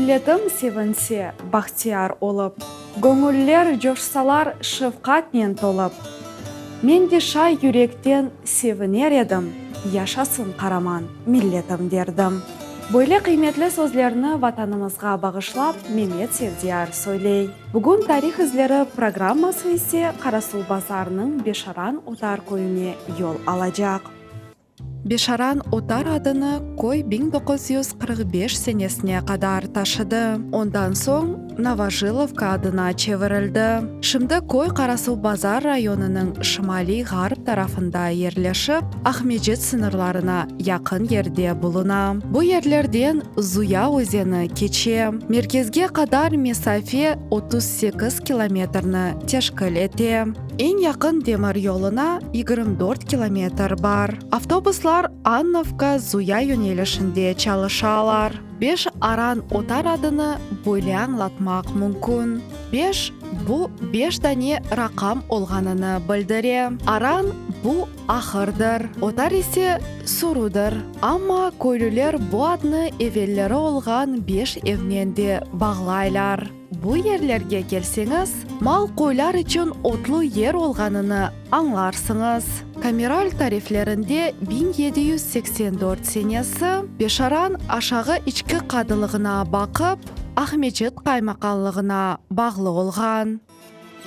Milletim sevinse, bahtiyar olıp, Göñüller coşsalar şefqatnen tolıp, Men de şay yürekten seviner edim, Yaşasın qaraman milletim derdim. Böyle qıymetli sözlerni Vatanımızğa bağışlap Memet Sevdiyar söyley. Bugün Tarih izleri programması ise Qarasuvbazarnıñ Beşaran Otar köyüne yol alacaq. Beşaran Otar adını köy 1945 senesine qadar taşıdı, ondan soñ Novojilovka adına çevirildi. Şimdi köy Qarasuvbazar rayonınıñ şimaliy-ğarp tarafında yerleşip, Aqmescit sıñırlarına yaqın yerde buluna. Bu yerlerden Zuya özeni keçe. Merkezge qadar mesafe 38 kilometrni teşkil ete. Eñ yaqın demir yoluna 24 kilometr bar. Avtobuslar Annovka-Zuya yönelişinde çalışalar. Beş Aran Otar adını böyle añlatmaq mümkün, beş, bu beş dane raqam olğanını bildire, aran, bu ahırdır, otar ise sürüdir. Amma köylüler bu adnı evelleri olğan beş evnen de bağlaylar. Bu yerlerge kelseñiz, mal-qoylar içün otlu yer olğanını añlarsıñız. Kameral tariflerinde 1784 senesi Beşaran Aşağı İçki qadılığına baqıp, Aqmeçit qaymaqanlığına bağlı olğan.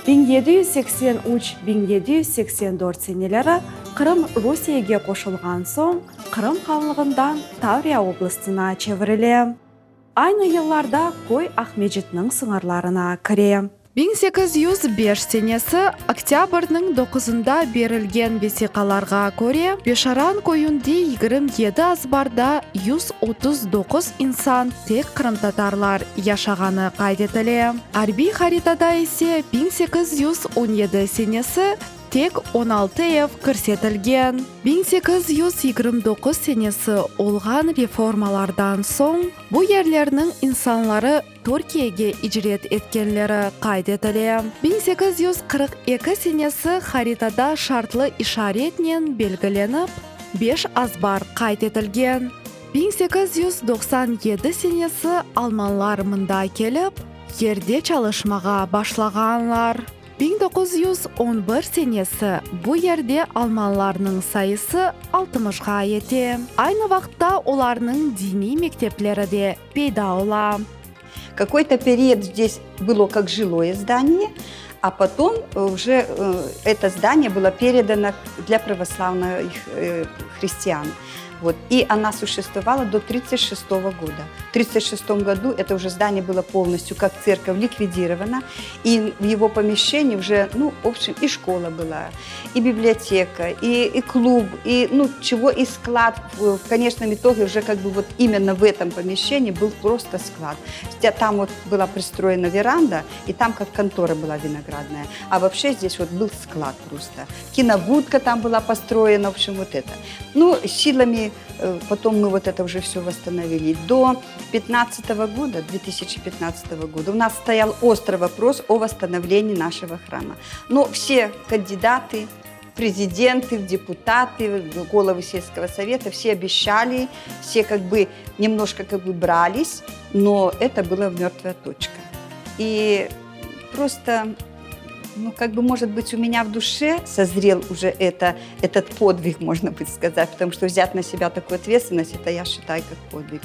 1783, 1784 seneleri Qırım Rusiyege qoşulğan soñ Qırım hanlığından Tavriya oblastına çevirile. Aynı yıllarda köy Aqmescitniñ sıñırlarına kire. 1805 senesi oktâbrniñ doquzında berilgen vesiqalarğa köre, Beşaran köyünde 27 azbarda 139 insan, tek qırımtatarlar yaşağanı qayd etile. Arbiy haritada ise 1817 senesi Tek 16 ev kirsetilgen. 1829 senesi olğan reformalardan soñ bu yerlerniñ insanları Türkiyege icret etkenleri qayd etile. 1842 senesi haritada şartlı işaretnen belgilenip, beş azbar qayd etilgen. 1897 senesi almanlar mında kelip, yerde çalışmağa başlağanlar. 1911 senesi bu yerde almanlarnıñ sayısı altmışğa yete. Aynı vaqıtta olarnıñ diniy mektepleri de peyda ola. Kakoy-to period zdes bylo kak jiloye zdaniye, a potom uje eto zdaniye bylo peredano dlâ pravoslavnıh hristian. Vot, i ona suşestvovala do tridtsat şestogo goda. V tridtsat şestom godu eto uje zdaniye bylo polnostyu kak tserkov likvidirovano, i v ego pomeşçenii uje, nu, v obşem, i şkola byla, i biblioteka, i i klub, i, nu, çego, i sklad, v koneçnom itoge uje kak bı vot imenno v etom pomeşçenii byl prosto sklad. Tam vot byla pristroyena veranda, i tam kak kontora byla vinogradnaya, a voobşe zdes vot byl sklad prosto. Kinobudka tam byla postroyena, v obşem, vot eto. Nu, silami potom mı vot eto uje vsё vosstanovili. Do pyatnadtsatogo goda, 2015 goda, u nas stoyal ostro vopros o vosstanovlenii našego hrama. No vse kandidatı, prezidentı, v deputatı, golovı selskogo soveta, vse obeşçali, vse kak bı nemnojko kak bı bralis, no eto bylo mörtvoya toçka. I prosto Nu, kak bı, может быть, u menya v duşe sozrel uje eto, etot podvig, можно будет сказать, потому что взять на себя такую ответственность, это я считаю как подвиг.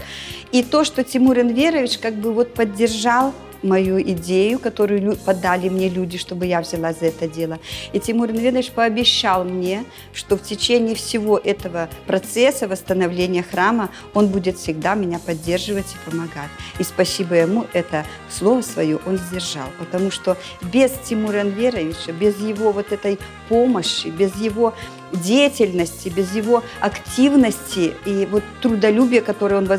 И то, что Тимур Энверович как бы вот поддержал мою идею, которую подали мне люди, чтобы я взялась за это дело. И Тимур Энверович пообещал мне, что в течение всего этого процесса восстановления храма он будет всегда меня поддерживать и помогать. И спасибо ему, это слово свое он сдержал, потому что без Тимура Энверовича, без его вот этой помощи, без его деятельности, без его активности и вот трудолюбия, которое он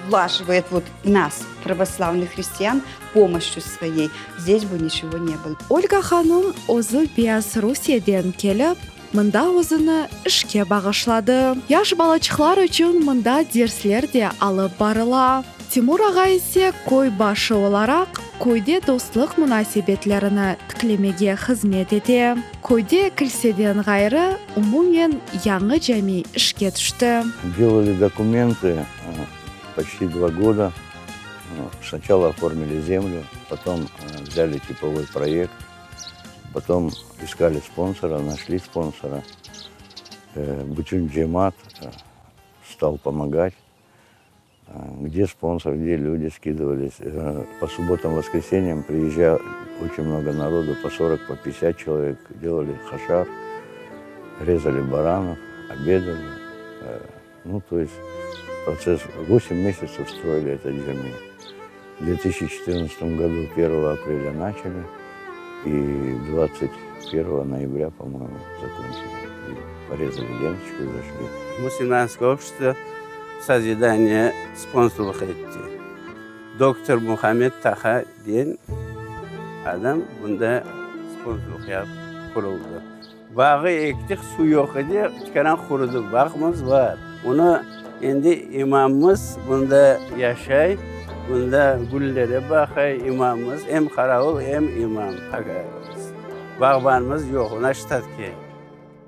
влаживает вот в нас, православных христиан, помощью своей, здесь бы ничего не было. Olga hanım özü Beyazrusiyeden kelip, mında özüni işke bağışladı. Yaş balaçıqlar içün mında dersler de alıp barıla. Timur ağa ise köy başı olaraq köyde dostluq munasebetlerini tiklemege hızmet ete. Köyde kilseden ğayrı, umumen yañı cami işke tüşti. Delali dokumentı, poçti dva goda. Сначала оформили землю, потом взяли типовой проект, потом искали спонсора, нашли спонсора. Bütün cemaat стал помогать. Где спонсор, где люди скидывались. По субботам, воскресеньям приезжало очень много народу, по 40, по 50 человек. Делали хашар, резали баранов, обедали. Ну, то есть процесс 8 месяцев строили этот джами. В 2014 году 1 апреля начали и 21 ноября, по-моему, закончили. И порезали ленточку и зашли. Мусульманское общество Созидание sponsorlıq etti. Doktor Muhammed Taha diyen adam bunda sponsorlıq yapıp quruldı. Bağı ektik, suv yoq edi, tikaran qurudı. Bağımız bar. Onı endi imamımız bunda yaşay, bunda güllere baqa imamımız, em qaravul, em imam. Bağbanımız yoq, ona ştat kerek.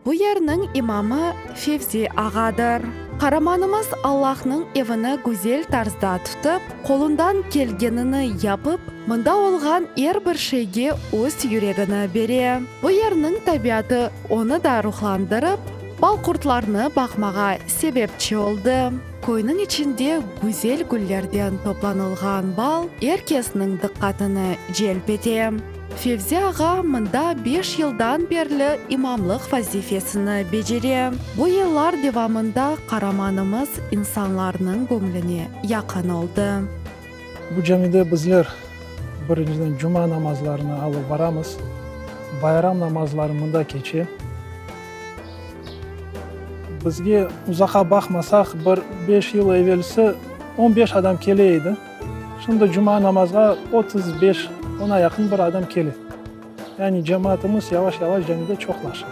Bu yerniñ imamı Fevzi ağadır. Qaramanımız Allahnıñ evini güzel tarzda tutıp, qolundan kelgenini yapıp, mında olğan er bir şeyge öz yüregini bere. Bu yerniñ tabiatı onı da ruhlandırıp, balqurtlarnı baqmağa sebepçi oldı. Köyniñ içinde güzel güllerden toplanılğan bal er kesniñ diqqatını celp ete. Fevzi ağa mında beş yıldan berli imamlıq vazifesini becere. Bu yıllar devamında qaramanımız insanlarnıñ göñlüne yaqın oldı. Bu camide bizler birinciden cuma namazlarını alıp baramız. Bayram namazları mında keçe. Bizge uzaqa baqmasaq, bir beş yıl evelsi on beş adam kele edi. Şimdi cuma namazğa 35, ona yaqın bir adam kele. Yani cemaatımız yavaş-yavaş camide çoqlaşa.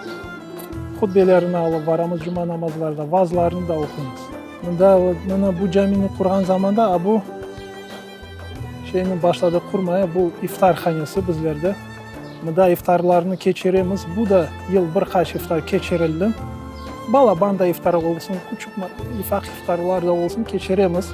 Hutbelerini alıp baramız cuma namazlarda, vaazlarını da oquymız. Mında, mına bu camini qurğan zamanda a bu şeyni başladıq qurmaya, bu iftar hanesi bizlerde. Mında iftarlarnı keçiremiz. Bu da yıl bir qaç iftar keçirildi. Balaban da iftar olsun, küçük ufaq iftarlar da olsun keçiremiz.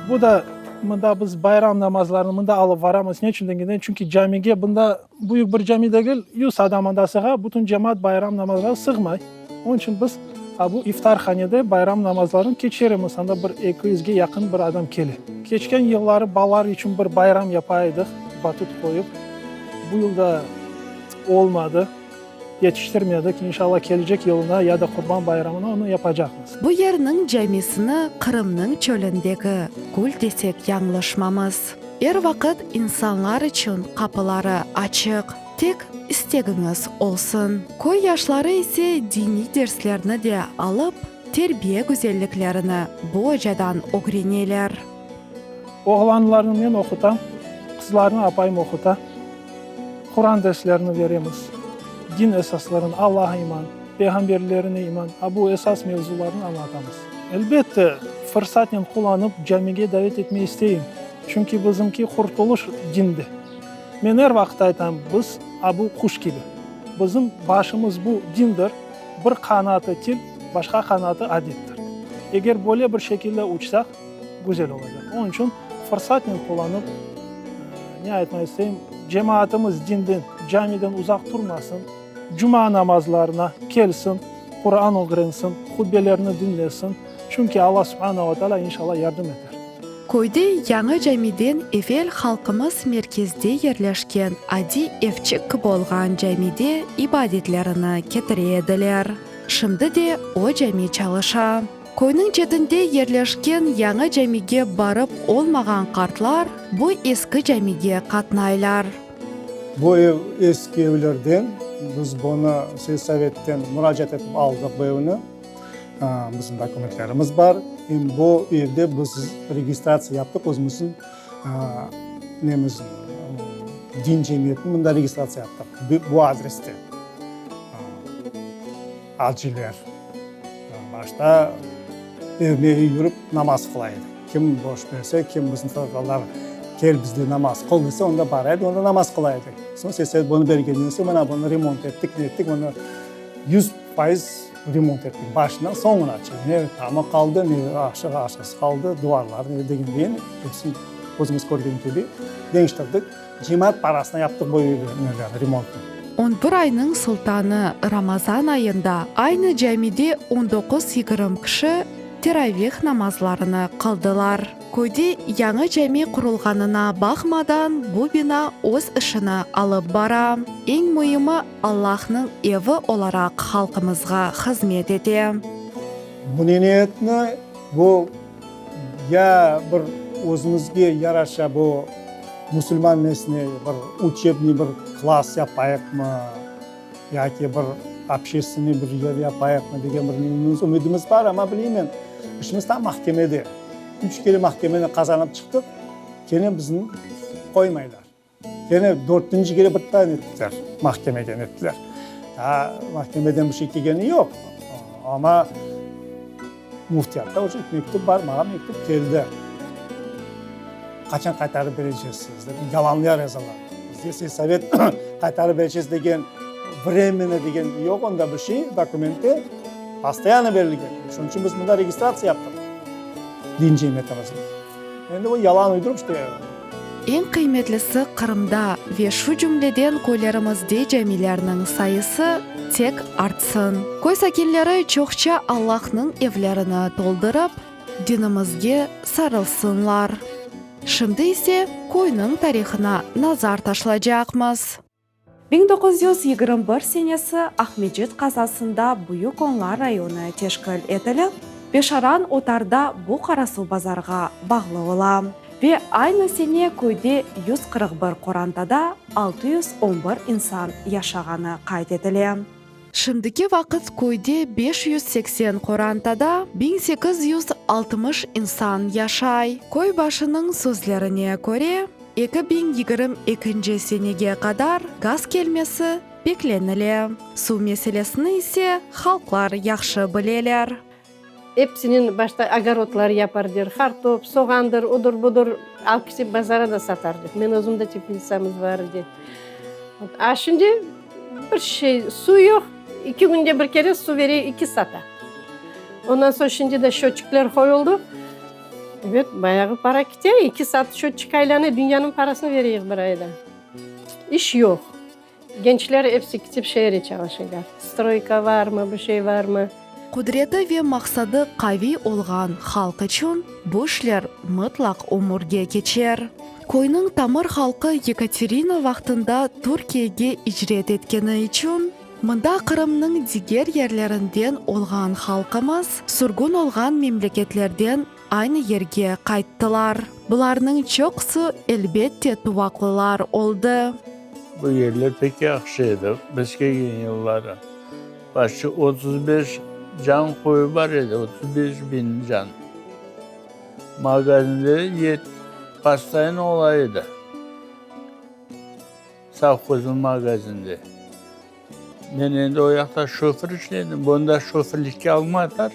Bu da mında biz bayram namazlarını mında alıp varamız. Ne içün degende, çünki camige bunda büyük bir cami degil, 100 adam anda sığa, bütün cemaat bayram namazlarına sığmay. Onıñ içün biz bu iftarhanede bayram namazlarını keçiremiz, anda bir eki yüzge yaqın bir adam kele. Keçken yılları balalar içün bir bayram yapa edik, batut qoyıp. Bu yıl da olmadı, yetiştirmedik. İnşallah, kelecek yılına ya da Qurban bayramına onı yapacaqmız. Bu yerniñ camisini Qırımnıñ çölündeki gül desek yañlışmamız. Er vaqıt insanlar içün qapıları açıq. Tek istegiñiz olsun. Köy yaşları ise diniy derslerni de alıp, terbiye güzelliklerini bu ocadan ögreneler. Oğlanlarnı men oqutam, qızlarnı apayım oquta. Quran derslerini beremiz, din esaslarını, Allağa iman, peyğamberlerine iman, a bu esas mevzularnı añlatamız. Elbette, fırsatnen qullanıp, camige davet etmey isteyim, çünki bizimki qurtulış dinde. Men er vaqıt aytam, biz a bu quş kibi. Bizim başımız bu dindir, bir qanatı til, başqa qanatı adettir. Eger böyle bir şekilde uçsaq, güzel olacaq. Onıñ içün fırsatnen qullanıp, ne aytmaq isteyim, cemaatımız dinden, camiden uzaq turmasın, cuma namazlarına kelsin, Quran ögrensin, hutbelerni diñlesin, çünki Alla subhana ve taalâ inşallah yardım eter. Köyde yañı camiden evel halqımız merkezde yerleşken adiy evçik kibi olğan camide ibadetlerini ketire ediler. Şimdi de o cami çalışa. Köyniñ çetinde yerleşken yañı camige barıp olmağan qartlar bu eski camige qatnaylar. Bu ev eski evlerden, biz bunı selsovetten muracaat etip aldıq bu evni. Bizim dokumentlerimiz bar. Em bu evde biz registratsiya yaptıq, özümizniñ nemizni, din cemiyetini mında registratsiya yaptıq, bu adreste. Aciler başta evme-ev yürip namaz qıla edik. Kim boş berse, kim bizim soyadlar kel bizde namaz qıl dese, onda bara edik, onda namaz qıla edik. Soñ sesler bunı bergenden soñ, mına bunı remont ettik, nettik, bunı 100% Remont ettik başından soñunace. Ne tamı qaldı, ne aşağı aşası qaldı, duvarlar ne degendeyin, epsini özüñiz körgen kibi deñiştirdik. Cemaat parasına yaptıq bu nelerni, remontnı. On bir aynıñ sultanı Ramazan ayında aynı camide on doquz yigirmi kişi teravih namazlarını qıldılar. Köyde yañı cami qurulğanına baqmadan, bu bina öz işini alıp bara. Eñ müimi, Allahnıñ evi olaraq halqımızğa hızmet ete. Bu niyetni bu ya bir özümizge yaraşa bu musulman nesine bir uçebniy bir klass yapayıqmı, yaki bir obşestvenniy bir yer yapayıqmı degen bir niyetimiz, ümüdimiz bar, amma bileymen, işimiz tam mahkemede. Üç kere mahkemeni qazanıp çıqtıq, kene bizni qoymaylar. Kene dörtünci kere bir daa nettiler, mahkemege nettiler. Daa mahkemeden bir şey kelgeni yoq, amma müftiyatta uje mektüp bar, maña mektüp keldi. Qaçan qaytarıp berecesiz dep, yalanlar yazalar. Bizde selsovet qaytarıp berecez degen vremенно degen yoq onda bir şey dokumentte, postoyanno berilgen. Şunıñ içün biz mında registratsiya yaptıq din cemiyetimizni. Endi bu yalan uydurıp işte. Eñ qıymetlisi Qırımda ve şu cümleden köylerimizde camilerniñ sayısı tek artsın. Köy sakinleri çoqça Allahnıñ evlerini toldurıp, dinimizge sarılsınlar. Şimdi ise köyniñ tarihına nazar taşlacaqmız. 1921 senesi Aqmescit qazasında Büyük Onlar rayonı teşkil etilip, Beşaran Otarda bu Qarasuvbazarğa bağlı ola ve aynı sene köyde 141 qorantada 611 insan yaşağanı qayd etile. Şimdiki vaqıt köyde 580 qorantada 1860 insan yaşay. Köy başınıñ sözlerine köre, 2022 senege qadar gaz kelmesi beklenile. Suv meselesini ise halqlar yahşı bileler. Epsinen başta ogorodlar yapar der, hartop, soğandır, odur, budur, alıp ketip bazara da satar dep. Men özüm de teplitsamız bar edi. A şimdi bir şey, suv yoq, eki künde bir kere suv bere, eki saat. Ondan soñ şimdi de şötçikler qoyuldı. Ebet, bayağı para kete, eki saat şötçik aylana, dünyanıñ parasını bereyik bir ayda. İş yoq. Gençler episi ketip şeere çalışalar. Stroyka varmı, bir şey varmı? Qudreti ve maqsadı qaviy olğan halq içün bu işler mıtlaq ömürge keçer. Köyniñ tamır halqı Yekaterina vaqtında Türkiyege icret etkeni içün, mında Qırımnıñ diger yerlerinden olğan halqımız sürgün olğan memleketlerden aynı yerge qayttılar. Bularnıñ çoqusı, elbette, tuvaqlılar oldı. Bu yerler pek yahşı edi, biz kelgen yılları. Başta 35 can qoyu bar edi, 35 biñ can. Magazinde et postoyanno ola edi, sovhoznıñ magazinde. Men endi o yaqta şoför işledim, bunda şoförlikke almadılar,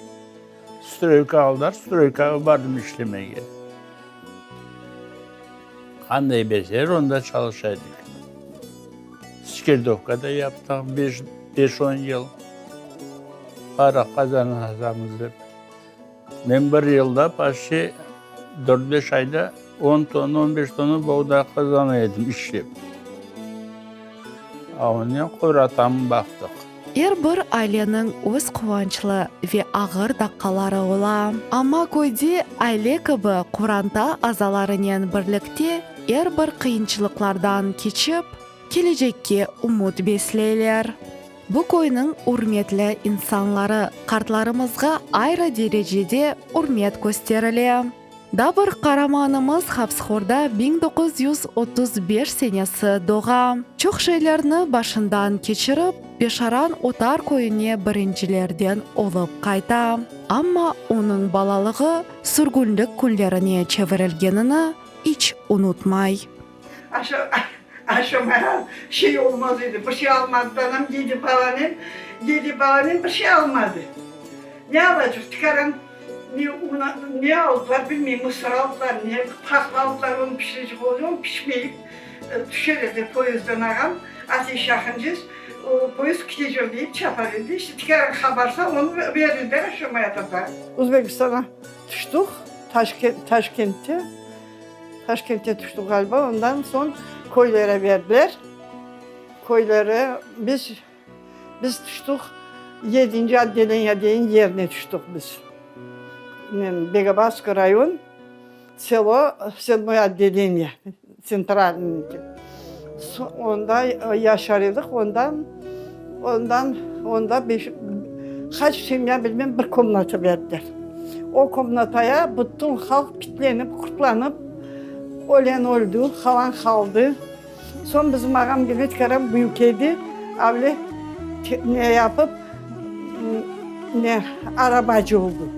stroyka aldılar, stroykağa bardım işlemege. Qanday berseler, onda çalışa edik. Skerdovkada yaptıq beş, beş-on yıl, para qazanacamız dep. Men bir yılda почти dört-beş ayda on tonna, on beş tonna boğday qazana edim işlep. A onen qoratamı baqtıq. Er bir aileniñ öz quvançlı ve ağır daqqaları ola. Amma köyde aile kibi qoranta azalarınen birlikte er bir qıyınçılıqlardan keçip, kelecekke ümüt besleyler. Bu köyniñ ürmetli insanları, qartlarımızğa ayrı derecede ürmet kösterile. Daa bir qaramanımız Hapıshorda 1935 senesi doğa. Çoq şeylerni başından keçirip, Beşaran Otar köyüne birincilerden olıp qayta. Amma onıñ balalığı sürgünlik künlerine çevirilgenini iç unutmay. Aşamağa şey olmaz edi, bir şey almadı anam, yedi balanen, yedi balanen bir şey almadı. Ne alacaq, tikaran ne un, ne aldılar bilmeyim, mısır aldılar, ne pahla aldılar, onı pişirecek olacaq, onı pişmeyip tüşer edi poyezdden ağam, ateş yaqıncız. Poyezd ketecek deyip çapar edi. İşte tikaranğa barsa, onı verirler aşamaya tata. Özbekistanğa tüştük, Taşkentte, Taşkentte tüştük ğaliba, ondan soñ köylere berdiler. Köylere biz, biz tüştük, yedinci otdeleniye deyin yerine tüştük biz. Begabadskiy rayon. Selo, sedmoye otdeleniye, tsentralnıynıki. Onda yaşar edik, ondan, ondan, onda beş, qaç semya bilmem bir komnata berdiler. O komnataya bütün halq pitlenip, qurtlanıp, ölen öldü, qalan qaldı. Soñ bizim ağam Gemet Kerem büyük edi, avle ne yapıp, ne, arabacı oldu.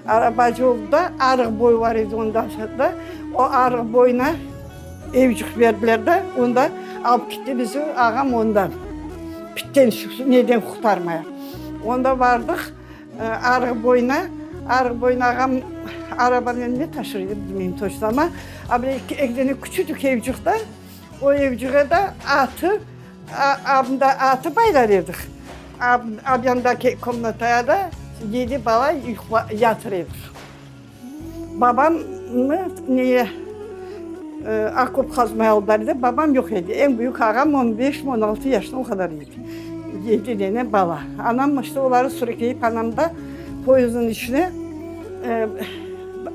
Arabacı oldı da, arıq boy bar edi onda da, o arıq boyuna evcik berdiler de, onda alıp ketti bizi ağam ondan, pitten, neden qurtarmaya. Onda bardıq arıq boyuna, arıq boyuna ağam arabanen ne taşır edi, bilmeyim toçno, amma a bile eki dene küçücik evcik da, o evciğe de atı, abında atı baylar edik. Abyandaki komnataya da yedi bala yatır edik. Babamnı neye okop qazmaya aldılar edi, babam yoq edi. Eñ büyük ağam on beşmi, on altı yaşında o qadar edi. Yedi dene bala. Anam işte oları sürükleyip anam da poyezdniñ içine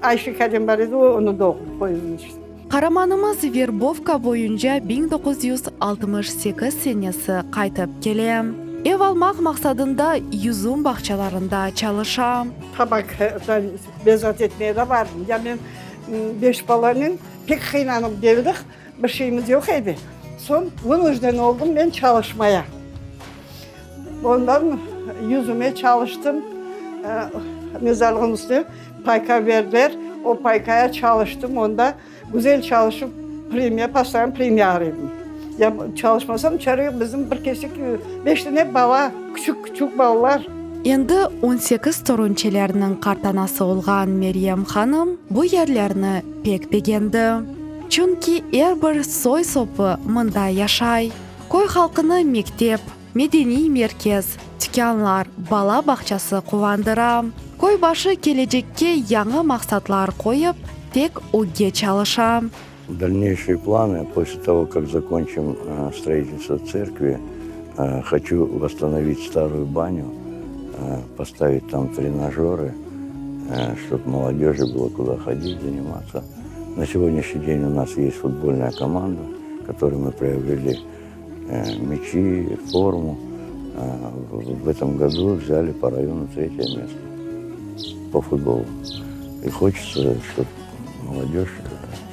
Ayşe kadem bar edi, o onı doğurdı poyezdniñ içine. Qaramanımız verbovka boyunca 1968 senesi qaytıp kele. Ev almaq maqsadında yüzüm bağçalarında çalışa. Tabak bezat etmeye de bardım. Ya men beş balanen pek qıynanıp keldik, bir şeyimiz yoq edi. Soñ vınujden oldım men çalışmaya. Ondan yüzüme çalıştım, mezarlığın üstüne payka berdiler, o paykaya çalıştım, onda güzel çalışıp premiya, postoyan premiya alır edim. Ya çalışmasam çare yoq, bizim bir kesek beş dane bala, küçük-küçük balalar. Endi on sekiz torunçelerniñ qartanası olğan Meryem hanım bu yerlerni pek begendi. Çünki er bir soy-sopı mında yaşay. Köy halqını mektep, medeniy merkez, tükânlar, bala bağçası quvandıra. Köy başı kelecekke yañı maqsatlar qoyıp, tek ögge çalışa. Дальнейшие планы, после того, как закончим строительство церкви, хочу восстановить старую баню, поставить там тренажеры, чтобы молодежи было куда ходить, заниматься. На сегодняшний день у нас есть футбольная команда, которой мы приобрели мячи, форму. В этом году взяли по району третье место по футболу. И хочется, чтобы молодежь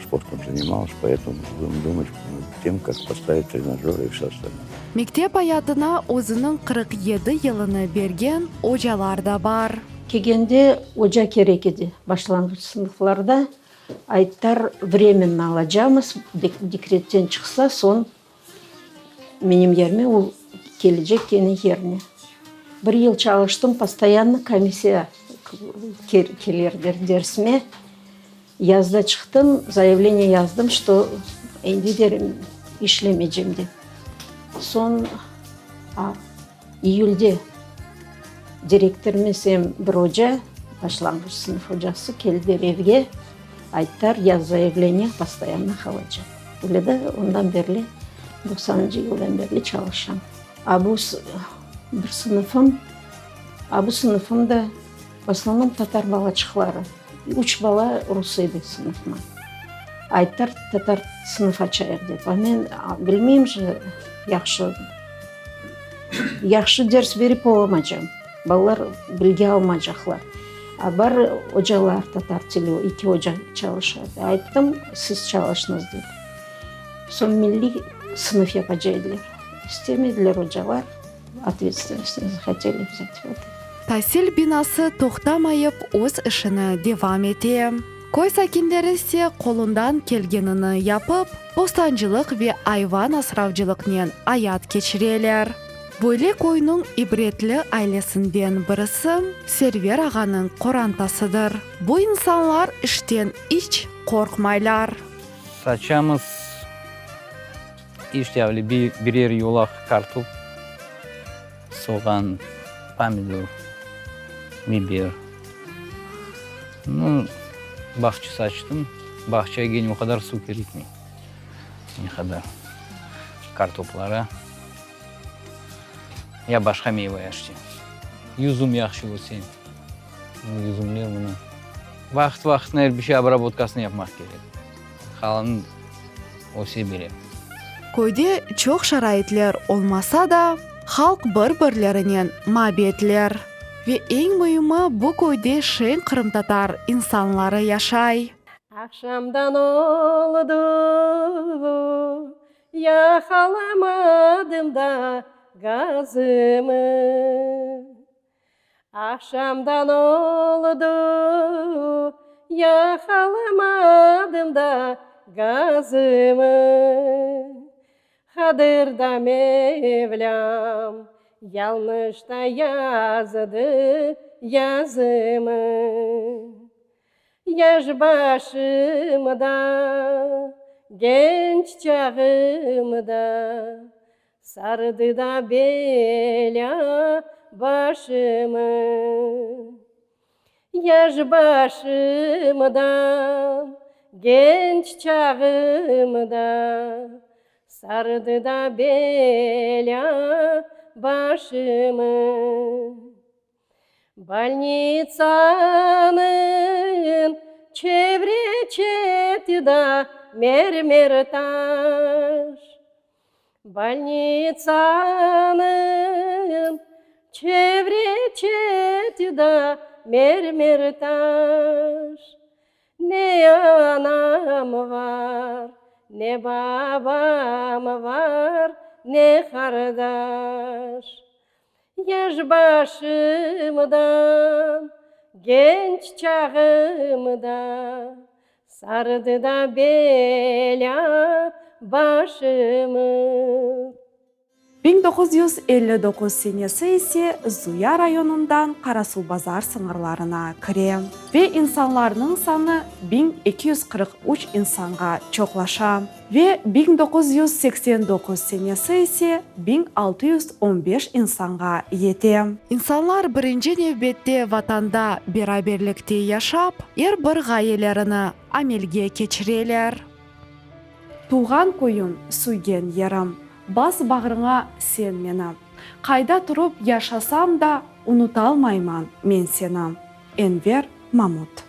спортом занималась, поэтому будем думать над тем, как поставить тренажеры и все остальное. Mektep ayatına özüniñ 47 yılını bergen ocalar da bar. Kelgende oca kerek edi başlanğıç sınıflarda. Ayttar, vremenno alacamız, dekretten çıqsa, soñ menim yerime o kelecek kene yerine. Bir yıl çalıştım, postoyanno komissiya kelerdi dersime. Yazda çıqtım, zayavleniye yazdım, çto endi derim işlemeycem dep. Soñ iyülde direktorımız em bir oca, başlanğıç sınıf ocası keldiler evge, ayttılar, yaz zayavleniye postoyanno qalacaq. Öyle de ondan berli, doqsanıncı yıldan berli çalışam. A bu bir sınıfım, a bu sınıfım da v osnovnom tatar balaçıqları. Üç bala rus edi sınıfıma. Ayttılar, tatar sınıf açayıq dep. A men bilmeyim же, yahşı, yahşı ders berip olamacam. Balalar bilgi almacaqlar. A bar ocalar tatar tili, eki oca çalışa. Ayttım, siz çalışıñız dep. Soñ milliy sınıf yapaca ediler. İstemediler ocalar. Otvetstvennost ne zahteli vzât v eto. Tasil binası toqtamayıp öz işini devam ete. Köy sakinleri ise qolundan kelgenini yapıp, bostancılıq ve ayvan asravcılıqnen ayat keçireler. Böyle köyniñ ibretli ailesinden birisi Server ağanıñ qorantasıdır. Bu insanlar işten iç qorqmaylar. Saçamız. İşte, öyle birer yolaq qartop. Soğan, pomidor, biber. Nu, bağça saçtım. Bağçaya kene o qadar suv kerekmey. Ne qadar kartoplara ya başqa meyva işte. Yüzüm yahşı öse. Yüzümler mına. Vaqıt-vaqıtına er bir şey obrabotkasını yapmaq kerek. Qalanı öse bere. Köyde çoq şaraitler olmasa da, halq bir-birlerinen mabetler. Ve eñ müimi, bu köyde şeñ qırımtatar insanları yaşay. Aqşamdan oldı, yaqalamadım da qazımı. Aqşamdan oldı, yaqalamadım da qazımı. Qadir da Mevlâm yalnış da yazdı yazımı. Yaş başımda, genç çağımda Sardı da belâ başımı. Yaş başımda, genç çağımda Sardı da belâ başımı. Bolnitsanıñ çevre çeti da mermer taş. Bolnitsanıñ çevre çeti da mermer taş. Ne anam var, ne babam var, ne qardaş. Yaş başımdan, genç çağımda sardı da belâ başımı. 1959 senesi ise Zuya rayonından Qarasuvbazar sıñırlarına kire ve insanlarnıñ sanı 1243 insanğa çoqlaşa. Ve 1989 senesi ise 1615 insanğa yete. İnsanlar birinci nevbette Vatanda beraberlikte yaşap, er bir ğayelerini amelge keçireler. Tuvğan köyüm, süygen yerim, bas bağrıña sen meni. Qayda turıp yaşasam da, unutalmayman men seni. Enver Mamut.